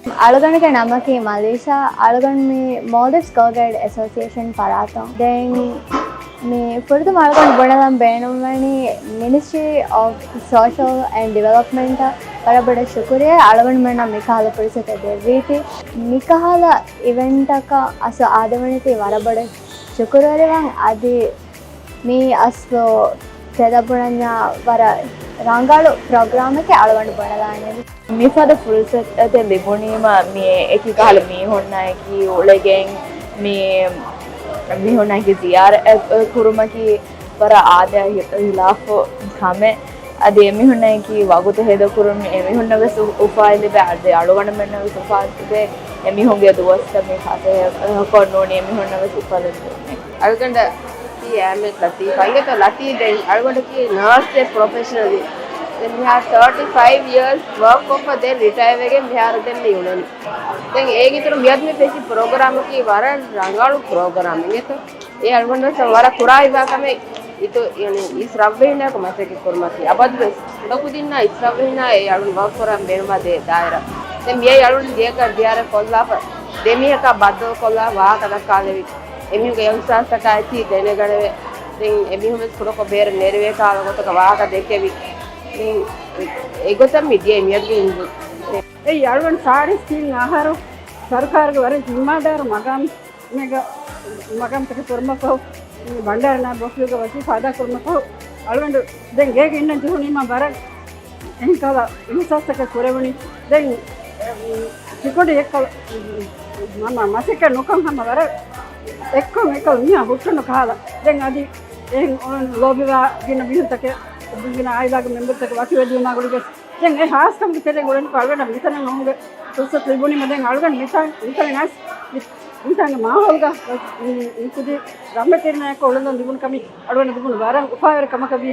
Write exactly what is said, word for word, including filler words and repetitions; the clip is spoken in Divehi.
އަޅުގަނޑުގެ ނަމަކީ މަލީޝާ. އަޅުގަނޑު މި މޯލްޑިވްސް ގޯ ގައިޑް އެސޯސިއޭޝަން ފަރާތުން. ދެން މި ފުރަތަމަ އަޅުގަނޑު ބުނެލަން ބޭނުންވަނީ މިނިސްޓްރީ އޮފް ސޯޝަލް އެންޑް ޑިވެލޮޕްމަންޓަށް ވަރަށް ބޮޑަށް ޝުކުރިއްޔާ، އަޅުގަނޑުމެންނަށް މިކަހަލަ ފުރުސަތެއް ދެއްވީތީ. މިކަހަލަ އިވެންޓަކަށް އަސްލު އާދެވުނީތީ ވަރަށް ބޮޑަށް ޝުކުރުވެރިވަން. އަދި މީ އަސްލު ތެދަށް ބުނަންޏާ ވަރަށް ރަނގަޅު ޕްރޮގްރާމެކޭ އަޅުގަނޑު ބުނެލާނެ. މިފަދަ ފުރުސަތެއް ލިބުނީމަ މި އެކި ކަހަލަ މީހުންނާއެކީ އުޅެގެން މި މީހުންނާއެކީ ޒިޔާރަތް ކުރުމަކީ ވަރަށް އާދަޔާ ހި-، ހިލާފު ކަމެއް. އަދި އެމީހުންނާއެކީ ވަގުތު ހޭދަކުރުން އެމީހުންނަށް ވެސް އު-، އުފާވެރި ލިބޭ، އަދި އަޅުގަނޑުމެންނަށް ވެސް އުފާވެރި ލިބޭ. އެމީހުންގެ ދުވަސްތައް މި ފަސޭހަކޮށް ނޫނީ އެމީހުންނަށް ވެސް އުފާވެރި ލިބޭ. އަޅުގަނޑަކީ އަހްމެދު ލަތީފް. އަނގަތަ ލަތީފް ދެން އަޅުގަނޑަކީ ނާސްގެ ޕްރޮފެޝަނަލީ. ދެން މިހާރު ތާޓީ ފައިވް އިޔާސް ވާކް ކޮށްފަ ދެން ރިޓަޔާ ވެގެން މިހާރު ދެން މި އުޅެނީ. ދެން އޭގެ އިތުރު މިއަދު މި ފެށި ޕްރޮގްރާމަކީ ވަރަށް ރަނގަޅު ޕްރޮގްރާމެއް އިނގޭތޯ. އެ އަޅުގަނޑު ވެސް ވަރަށް ކުރާ ހިތްވާ ކަމެއް އިތު، އިސް ރަށްވެހިންނާއެކު މަސައްކަތް ކުރުމަކީ އަބަދުވެސް ކުޑަކުދިންނާ އިސް ރަށްވެހިންނާ އެ އަޅުގަނޑު ވަރު ކުރަން ބޭނުމާ ދޭ ދާއިރާ. ދެން މިއައީ އަޅުގަނޑު ގޭގަ ޒިޔާރަތް ކޮށްލާފަ ދެމީހަކާ ބައްދަލުކޮށްލާ ވާހަކަ ދައްކާލެވި. އެމީހުންގެ އިހުސާސްތަކާ އެތީ ދެނެގަނެވޭ. ދެން އެމީހުން ވެސް ކުޑަކޮށް ބޭރަށް ނެރެވޭ ކަހަލަ ގޮތަކަށް ވާހަކަ ދެއްކެވި. ދެން އެގޮތަށް މި ދިޔައީ މިއަދުގެ އިން. އެއީ އަޅުގަނޑު ސާޅީސް ތިން އަހަރު ސަރުކާރުގެ ވަރަށް ޒިންމާދާރު މަގާމް މޭގަ މަގާމްތަކެއް ކުރުމަށްފަހު، މި ބަންޑާރަ ނާއިބު މުފްތީގެ ވަޒީފާ އަދާކުރުމަށްފަހު، އަޅުގަނޑު ދެން ގޭގެ އިންނަން ޖެހުނީމަ ވަރަށް އެހެން ކަހަލަ އިހުސާސްތަކެއް ކުރެވުނީ. ދެން، އެ، ތިކޮނޑި އެއްކަލަ، މަ-، މަ-، މަސައްކަތް ނުކަން ހަމަ ވަރަށް އެއްކޮން އެއްކަލަ މީހާ ހުއްޓުނު ކަހަލަ. ދެން އަދި އެހެން ލޯބިވާ ގިނަ މީހުންތަކެއް، ގިނަ އާއިލާގެ މެމްބަރުތަކެއް ވަކިވެދިޔުމާ ގުޅިގެން ދެން އެ ހާސްކަމުގެ ތެރޭ އުޅެނިކޮށް އަޅުގަނޑަށް މިތަނަށް އައުމުގެ ފުރުސަތު ލިބުނީމަ ދެން އަޅުގަނޑު މިތަން، މިތަން އައިސް މި-، މިތާނގެ މާހައުލުގަ މި-، މި ކުދި ރަށްމަތީންނާއެކު އުޅެން ލިބުނު ކަމީ އަޅުގަނޑަށް ލިބުނު ވަރަށް އުފާވެރި ކަމަކަށް ވީ.